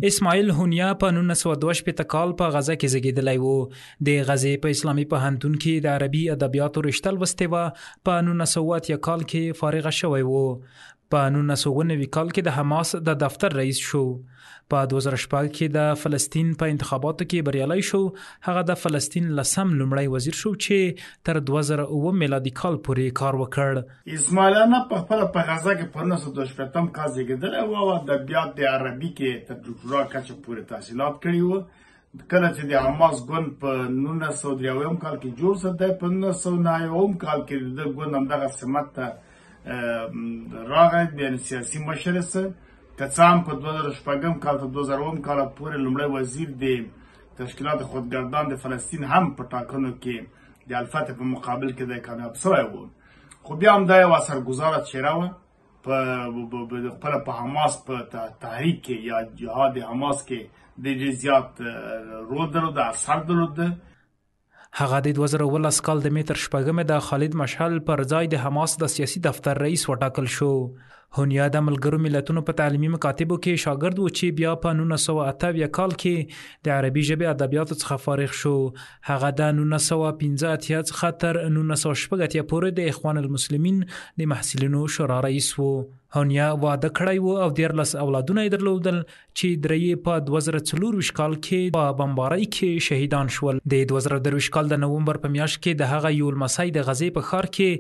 اسماعیل هونیا په 1962 کال په غزه کې زیږیدلی و. د غزې په اسلامي پوهنتون کې د عربي ادبیاتو رشته لوستې وه، په 1980 کال کې فارغه شوی و. په 1990 کال کې د حماس د دفتر رئیس شو. په 2006 کې د فلسطین په انتخاباتو کې بریالی شو. هغه د فلسطین لسم لومړی وزیر شو چې تر 2007 میلادي کال پورې کار وکړ. اسماعیل هنیه په خپله په غزه کې په 1962 کال زېږېدلی و او ادبیات د عربي کې تر ډوکټورا کچه پورې تحصیلات کړي وو. کله چې د حماس ګوند په 1993 کال کې جوړ شو، دی په 1991 کال کې د ده ګوند همدغه سمت ته راغی، یعنې سیاسي مشر یې سه. که څه هم په 2006 کال تر 2007 کال پورې لومړی وزیر د تشکیلات خودګردان د فلسطین هم په ټاکنو کې د الفتح په مقابل کې دی کامیاب شوی و، خو بیا هم دا یوه اثرګذاره څېره وه. په خپله په حماس په تحریک کې یا جهاد حماس کې د ډېر زیات رول درلود، اثر درلود. هغه د 2017 کال د مې تر شپږمې د خالد مشعل پر ځای د حماس د سیاسي دفتر رئیس وټاکل شو. هونیا د ملګرو ملتونو په تعلیمي مکاتبو کې شاګرد و چې بیا په 1978 کال کې د عربي ژبې ادبیاتو څخه فارغ شو. هغه د 1985 څخه تر 1986 پورې د اخوان المسلمین د محصلینو شورا رئیس و. هونیا واده کړی و او 13 اولادونه یې درلودل چې درې یې په 2024 کال کې په بمبارۍ کې شهیدان شول. د 2023 کال د نومبر په میاشت کې د هغه یو لمسی د غزې په ښار کې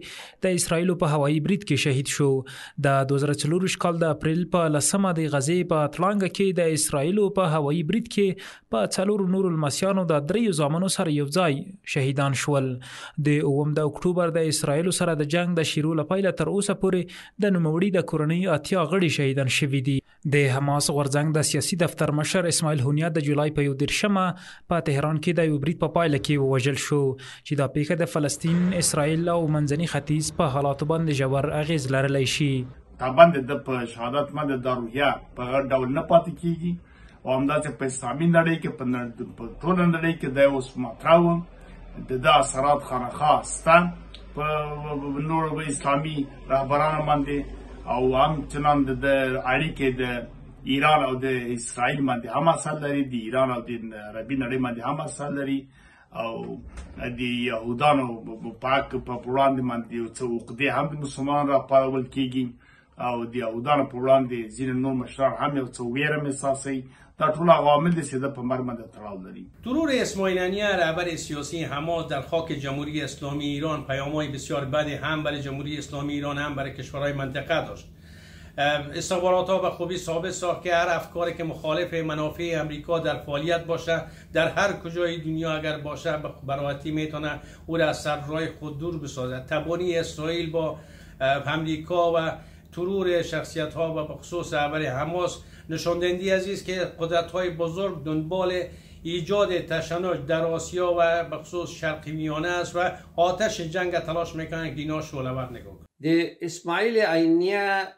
د اسرایل په هوایي برید کې شهید شو. د 2024 کال د اپریل په لسمه د غزې په تړانګه کې د اسرایل په هوایي برید کې په څلورو نورو لمسیانو د دریو زامنو سره یو ځای شهیدان شول. د اووم د اکتوبر د اسرایل سره د جنگ د شروع له پیله تر اوسه پورې د نوموړي د کورنۍ 80 غړي شهیدان شوي دي. د حماس غورځنګ د سیاسي دفتر مشر اسماعیل هونیا د جولای په 31مه په تهران کې د یو برید په پایله کې ووژل شو چې دا پیښه د فلسطین، اسرائیل او منځني ختیځ په حالاتو باندې ژور اغیز لرلی شي. طبعا د ده په شهادت باندې دا روحیه په هغه ډول نه پاتې کیږي او همداسې په اسلامي نړۍ کې په ټوله نړۍ کې دی اوس مطرح و. د ده اثرات خامخا سته په نورو اسلامي رهبرانو باندې او همچنان د ده اړیکې د ایران او د اسرائیل باندې هم اثر لري، د ایران او د عربي نړۍ باندې هم اثر لري او د یهودانو پاک په وړاندې باندې یو څه عقدې هم د مسلمانانو راپارول کیږي او د یهودانو په وړاندې ځینې نور مشران هم یو څه ویره احساسوي. دا ټول عوامل دي چې د په مرګ باندې تړاو لري. ترور اسماعیل هنیه رهبر سیاسی حماس در خاک جمهوری اسلامی ایران پیام‌های بسیار بدی هم برای جمهوری اسلامی ایران هم برای کشورهای منطقه داشت. استخبارات ها به خوبی ثابت ساخت که هر افکاری که مخالف منافع امریکا در فعالیت باشه در هر کجای دنیا اگر باشه به راحتی میتونه او را از سر راه خود دور بسازد. تبانی اسرائیل با امریکا و ترور شخصیت ها و به خصوص رهبر حماس نشان دهنده از که قدرت های بزرگ دنبال ایجاد تشنج در آسیا و به خصوص شرق میانه است و آتش جنگ تلاش میکنند که اینا شعله ور نگاه کنند. د اسماعیل عینیه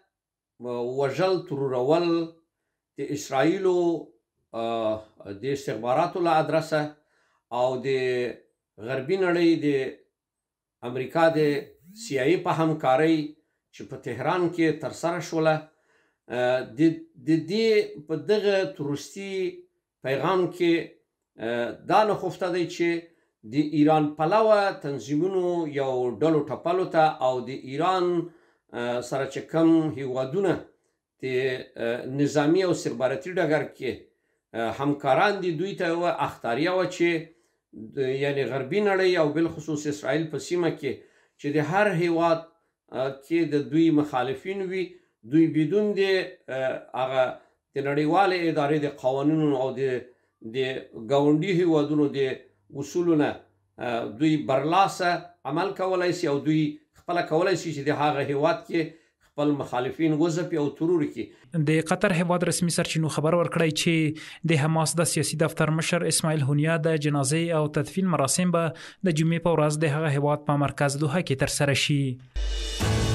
وژل ترورول د اسرائیلو د استخباراتو له ادرسه او د غربي نړۍ د امریکا د سي آی په همکارۍ چې په تهران کې ترسره شوله، د دې په دغه تروریستي پیغام کې دا نخفته دی چې د ایران پلوه تنظیمونو یو ډلو ټپلو ته او د ایران سره چې کوم هیوادونه د نظامي او استخباراتي ډګر کې همکاران دي، دوی ته یوه اخطاریه وه چې یعنی غربي نړۍ او بالخصوص اسرائیل په سیمه کې چې د هر هیواد کې د دوی مخالفین وي، دوی بدون د هغه د نړیوالې ادارې د قوانینو او د ګاونډي هیوادونو د اصولو نه دوی برلاسه عمل کولای شي او دوی خپله کولای شي چې د هغه هیواد کې خپل مخالفین وځپي او ترور کړي. د قطر هیواد رسمي سرچینو خبر ورکړی چې د حماس د سیاسي دفتر مشر اسماعیل هونیا د جنازې او تدفین مراسم به د جمعې په ورځ د هغه هیواد په مرکز دوحه کې ترسره شي.